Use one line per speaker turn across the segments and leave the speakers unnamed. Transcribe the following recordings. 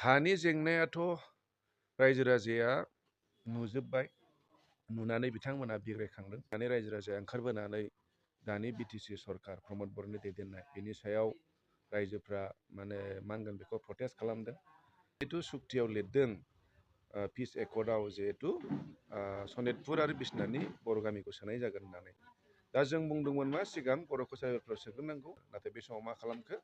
हानि जेंनायाथ' रायजो राजाया नुजोब्बाय, नुनानै बिथांमोना बिग्रायखांदों। दानि रायजो राजाया ओंखारबोनानै दानि बिटिसि सरकार प्रमद बर'नि दैदेननाय बेनि सायाव रायजोफ्रा मा होनगोन बेखौ प्रटेस्ट खालामदों। जिहेतु सुक्तियाव लिरदों पिस एकर्डआव जिहेतु सनितपुर आरो बिसनानि बर' गामिखौ सोनाय जागोन होननानै। दा जों बुंदोंमोन मा सिगां बर' कसारिफोराव सोग्रोनांगौ, नाथाय बे समाव मा खालामखो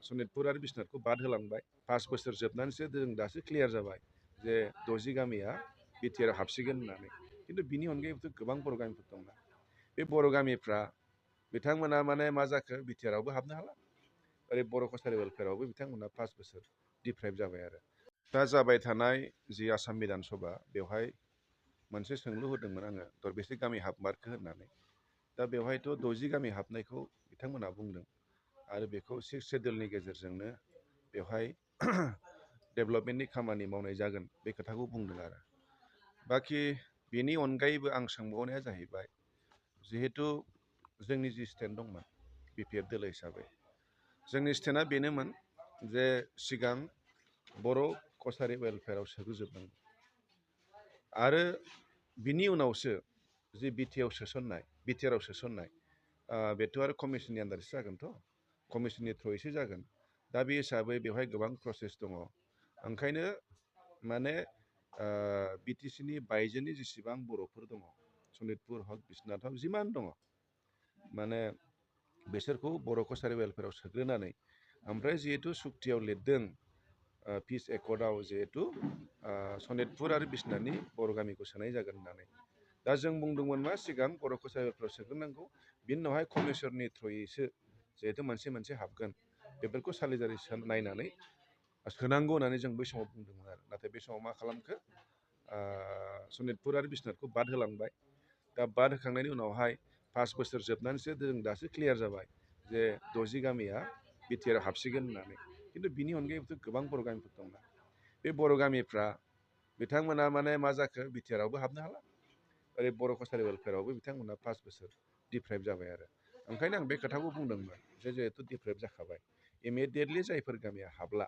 सनितपुर आरो बिसनाथखौ बाद होलांबाय। 5 बोसोर जोबनानैसो जों दासो क्लियार जाबाय जे 60 गामिया बिटिआरआव हाबसिगोन होननानै। खिन्थु बिनि अनगायैबोथ' गोबां बर' गामिफोर दंना। बे बर' गामिफ्रा बिथांमोना मा जाखो बिटिआरआवबो हाबनो हाला, ओरै बर' कसारि वेलफेयारावबो बिथांमोना 5 बोसोर डिप्राइभ जाबाय आरो। दा जाबाय थानाय जि आसाम बिधान सभा बेवहाय मोनसे सोंलु होदोंमोन आङो दरबेसे गामि हाबमारखो होननानै। दा बेवहायथ' 60 गामि हाबनायखौ बिथांमोना बुंदों आरो बेखौ 6 शेड्युलनि गेजेरजोंनो बेवहाय डेभेलपमेन्टनि खामानि मावनाय जागोन बे खोथाखौ बुंदों आरो। बाखि बेनि अनगायैबो आं सोंबावनाया जाहैबाय, जिहेतु जोंनि जि स्टेन्ड दंमोन बिपिएफ दोलो हिसाबै, जोंनि स्टेन्डआ बेनोमोन जे सिगां बर' कसारि वेलफेयाराव सोग्रोजोबनांगौ आरो बिनि उनावसो जि बिटिआरआव सोसननाय बेथ' आरो कमिसननि आन्दारसो जागोनथ', कमिसननि थ्रुयैसो जागोन। दा बे हिसाबै बेवहाय गोबां प्रसेस दङ। ओंखायनो बिटिसिनि बायजोनि जेसेबां बर'फोर दङ, सनितपुर हक बिसनाथ हक जिमान दङ, बिसोरखौ बर' कसारि वेलफेयाराव सोग्रोनानै ओमफ्राय जिहेतु सुक्तियाव लिरदों पिस एकर्डआव जिहेतु सनितपुर आरो बिसनानि बर' गामिखौ सोनाय जागोन होननानै। दा जों बुंदोंमोन मा सिगां बर' कसारि वेलफेयाराव सोग्रोनांगौ, बिनि उनावहाय कमिसननि थ्रुयैसो जिहेतु मोनसे हाबगोन बेफोरखौ सालिजारि नायनानै सोनांगौ होननानै जों बै समाव बुंदोंमोन आरो। नाथाय बे समाव मा खालामखो सनितपुर आरो बिसनाथखौ बाद होलांबाय। दा बाद होखांनायनि उनावहाय 5 बोसोर जोबनानैसो जों दासो क्लियार जाबाय जे 60 गामिया बिटिआरआव हाबसिगोन होननानै। खिन्थु बिनि अनगायैबोथ' गोबां बर' गामिफोर दंना। बे बर' गामिफ्रा बिथांमोना मा जाखो बिटिआरआवबो हाबनो हाला, ओरै बर' कसारि वेलफेयारावबो बिथांमोना 5 बोसोर डिप्राइभ जाबाय आरो। ओंखायनो आं बे खोथाखौ बुंदोंमोन जे जिहेतु डिप्राइभ जाखाबाय, इमिडियेटलि जायफोर गामिया हाबला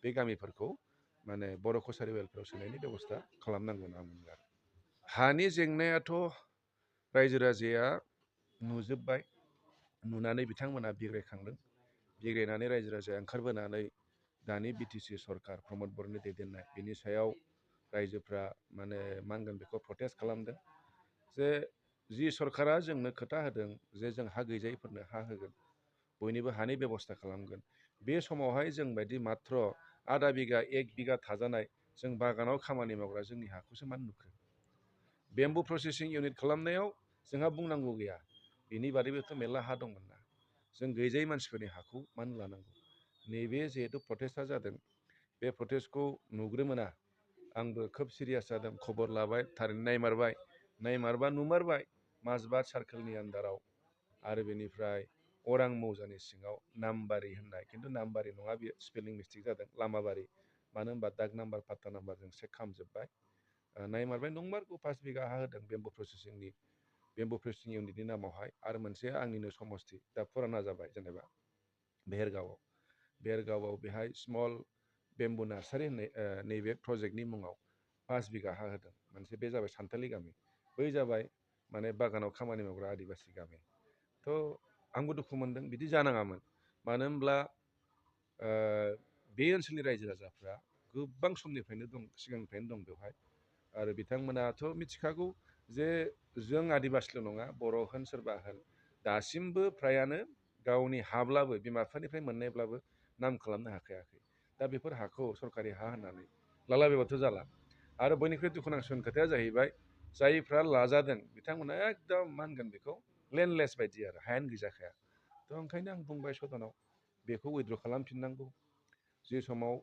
बे गामिफोरखौ बर' कसारि वेलफेयाराव सोनायनि बेब'स्था खालामनांगौ होनना बुंदों आरो। हानि जेंनायाथ' रायजो राजाया नुजोब्बाय, नुनानै बिथांमोना बिग्रायखांदों। बिग्रायनानै रायजो राजाया ओंखारबोनानै दानि बिटिसि सरकार प्रमद बर'नि दैदेननाय बेनि सायाव रायजोफ्रा मा होनगोन बेखौ प्रटेस्ट खालामदों। जे जि सरकारा जोंनो खोथा होदों जे जों हा गैजायैफोरनो हा होगोन, बयनिबो हानि बेब'स्था खालामगोन, बे समावहाय जों बायदि माथ्र आधा बिगा 1 बिगा थाजानाय जों बागानाव खामानि मावग्रा जोंनि हाखौसो मानो नुखो? बेम्बु प्रसेसिं इउनिट खालामनायाव जोंहा बुंनांगौ गैया, बेनि बादैबोथ' मेरला हा दंमोन ना। जों गैजायै मानसिफोरनि हाखौ मानो लानांगौ? नैबे जिहेतु प्रटेस्टआ जादों, बे प्रटेस्टखौ नुग्रोमोना आंबो खोब सिरियास जादों, खबर लाबाय, थारैनो नायमारबा नुमारबाय माजबाद सार्कोलनि आन्दाराव आरो बेनिफ्राय अरां मौजानि सिङाव नामबारि होननाय, खिन्थु नामबारि नङा, बेयो स्पेलिं मिस्टेक जादों, लामाबारि। मानो होनबा दाग नाम्बार पाट्टा नाम्बारजों चेक खालामजोब्बाय, नायमारबाय नंमारगौ 5 बिगा हा होदों बेम्बु प्रसेसिं इउनिटनि नामावहाय। आरो मोनसे आंनिनो समस्ति, दा फुराना जाबाय जेनेबा बेहेरगावआव बेहाय स्मल बेम्बु नार्सारि होननाय नैबे प्रजेक्टनि मुङाव 5 बिगा हा होदों मोनसे, बे जाबाय सानथालि गामि, बै जाबाय बागानाव खामानि मावग्रा आदिबासि गामि। थ' आंबो दुखु मोनदों, बिदि जानाङामोन। मानो होनब्ला बे ओनसोलनि रायजो राजाफ्रा गोबां सिगांनिफ्रायनो दं बेवहाय, आरो बिथांमोनाथ' मिथिखागौ जे जों आदिबासिल' नङा, बर' होन सोरबा होन, दासिमबो फ्रायानो गावनि हाब्लाबो बिमा बिफानिफ्राय मोननायब्लाबो नाम खालामनो हाखायाखै। दा बेफोर हाखौ सरकारि हा होननानै लालाबायबाथ' जाला। आरो बयनिख्रुइ दुखुनांथाव खोथाया जाहैबाय, जायफ्रा लाजादों बिथांमोना एकदम मा होनगोन बेखौ लेन्डलेस बायदि आरो, हायानो गैजाखाया। थ' ओंखायनो आं बुंबाय सदनाव बेखौ उइद्र' खालामफिननांगौ। जि समाव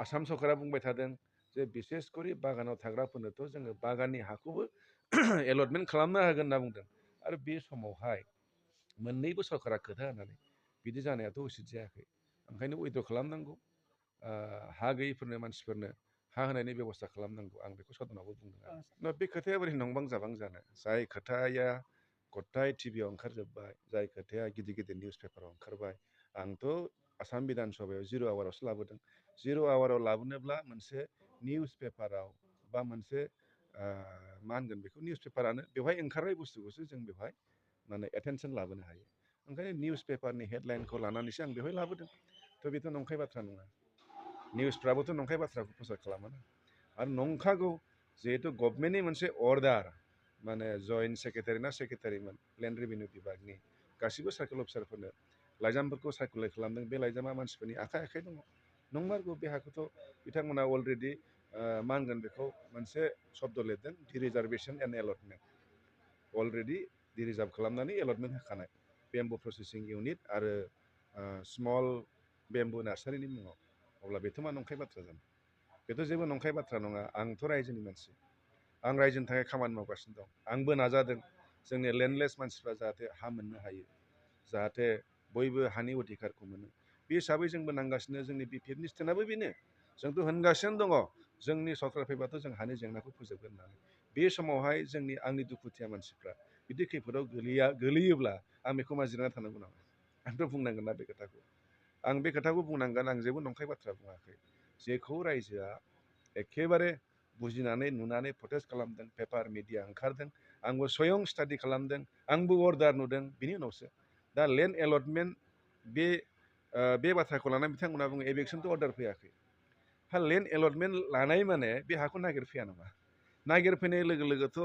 आसाम सरकारा बुंबाय थादों जे बिसेसकरि बागानाव थाग्राफोरनोथ' जोङो बागाननि हाखौबो एलटमेन्ट खालामना होगोन होनना बुंदों। आरो बे समावहाय मोननैबो सरकारा खोथा होनानै बिदि जानायाथ' उसित जायाखै। ओंखायनो उइद्र' खालामनांगौ, हा गैयैफोरनो मानसिफोरनो हा होनायनि बेब'स्था खालामनांगौ, आं बेखौ सदनावबो बुंदों आरो। बे खोथाया बोरै नंबां जाबां जानो? जाय खोथाया गथाय टिभियाव ओंखारजोब्बाय, जाय खोथाया गिदिर गिदिर निउस पेपाराव ओंखारबाय, आंथ' आसाम बिधान सभायाव 0 आवारावसो लाबोदों 0 आवाराव लाबोनोब्ला मोनसे निउस पेपाराव बा मोनसे मा होनगोन बेखौ निउस पेपारानो बेवहाय ओंखारनाय बुस्थुखौसो जों बेवहाय माने एटेनसन लाबोनो हायो ओंखायनो निउस पेपारनि हेडलाइनखौ लानानैसो आं बेवहाय लाबोदों थ' बेथ' नंखाय बाथ्रा नङा निउसफ्राबोथ' नंखाय बाथ्राखौ प्रसार खालामोना आरो नंखागौ जिहेतु गभर्नमेन्टनि मोनसे अर्डार माने जइन्ट सेक्रेटारि ना सेक्रेटारिमोन लेन्ड रेभिनिउ बिभागनि गासिबो सार्केल अफिसारफोरनो लाइजामफोरखौ सार्कुलेट खालामदों बे लाइजामा मानसिफोरनि आखाइ आखाइ दङ नंमारगौ बे हाखौथ' बिथांमोना अलरेडि मा होनगोन बेखौ मोनसे शब्द लिरदों the reservation and allotment already the reserve खालामनानै एलटमेन्ट होखानाय बेम्बु प्रसेसिं इउनिट आरो स्मल बेम्बु नार्सारिनि मुङाव अब्ला बेथ' मा नंखाय बाथ्रा जानो बेथ' जेबो नंखाय बाथ्रा नङा आंथ' रायजोनि मानसि आं रायजोनि थाखाय खामानि मावगासिनो दं आंबो नाजादों जोंनि लेन्डलेस मानसिफ्रा जाहाथे हा मोननो हायो जाहाथे बयबो हानि अधिकारखौ मोनो बे हिसाबै जोंबो नांगासिनो जोंनि बिपिएफनि स्टेन्डआबो बेनो जोंथ' होनगासिनो दङ जोंनि सरकार फैबाथ' जों हानि जेंनाखौ फोजोबगोन होननानै बे समावहाय आंनि दुखुथिया मानसिफ्रा बिदि खैफोदाव गोलैयोब्ला आं बेखौ मा जिरायना थानांगौ नामा आंथ' बुंनांगोन ना बे खोथाखौ आं बे खोथाखौ बुंनांगोन आं जेबो नंखाय बाथ्रा बुङाखै जेखौ रायजोआ एखेबारे बुजिनानै नुनानै प्रटेस्ट खालामदों पेपार मिडिया ओंखारदों आंबो स्वयं स्टाडि खालामदों आंबो अर्डार नुदों बिनि उनावसो दा लेन्ड एलटमेन्ट बे बाथ्राखौ लानानै बिथांमोना बुङो एभिक्सनथ' अर्डार फैयाखै हा लेन्ड एलटमेन्ट लानाय माने बे हाखौ नागिरफैया नामा नागिरफैनाय लोगो लोगोथ'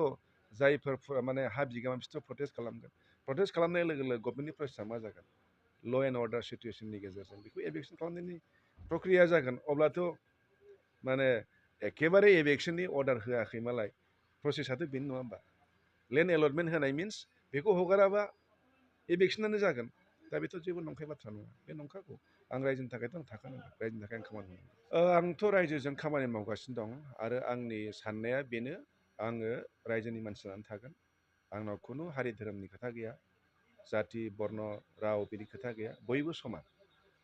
जायफोर माने हा बिगोमा बिसोरथ' प्रटेस्ट खालामनाय लोगो लोगो गभर्नमेन्टनि प्रसेसआ मा जागोन ल' एन्ड अर्डार सिटुवेसननि गेजेरजों बेखौ एभिक्सन खालामनायनि प्रक्रिया जागोन अब्लाथ' माने एखेबारे एभिक्सननि अर्डार होआखै मालाय प्रसेसआथ' बेनो नङा होमबा लेन्ड एलटमेन्ट होनाय मिन्स बेखौ हगाराबा एभिक्सनानो जागोन दा बेथ' जेबो नंखाय बाथ्रा नङा बे नंखागौ आं रायजोनि थाखायथ' आं थाखानांगोन रायजोनि थाखाय आं खामानि मावनांगोन आंथ' रायजोजों खामानि मावगासिनो दं आरो आंनि साननाया बेनो आङो रायजोनि मानसि जानानै थागोन आंनाव खुनु हारि धोरोमनि खोथा गैया जाति बर्न राव बिदि खोथा गैया बयबो समान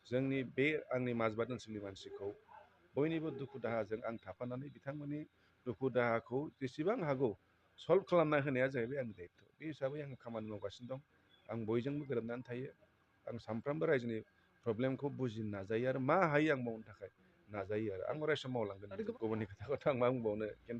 जोंनि बे आंनि माजबाद ओनसोलनि मानसिखौ बयनिबो दुखु दाहाजों आं थाफानानै बिथांमोननि दुखु दाहाखौ जेसेबां हागौ सल्भ खालामना होनाया जाहैबाय आंनि दायित्व बे हिसाबै आङो खामानि मावगासिनो दं आं बयजोंबो गोरोबनानै थायो आं सानफ्रामबो रायजोनि प्रब्लेमखौ बुजिनो नाजायो आरो मा हायो आं मावनो थाखाय नाजायो आरो आं अराय सम मावलांगोन गुबुननि खोथाखौथ' आं मा बुंबावनो खिन्थु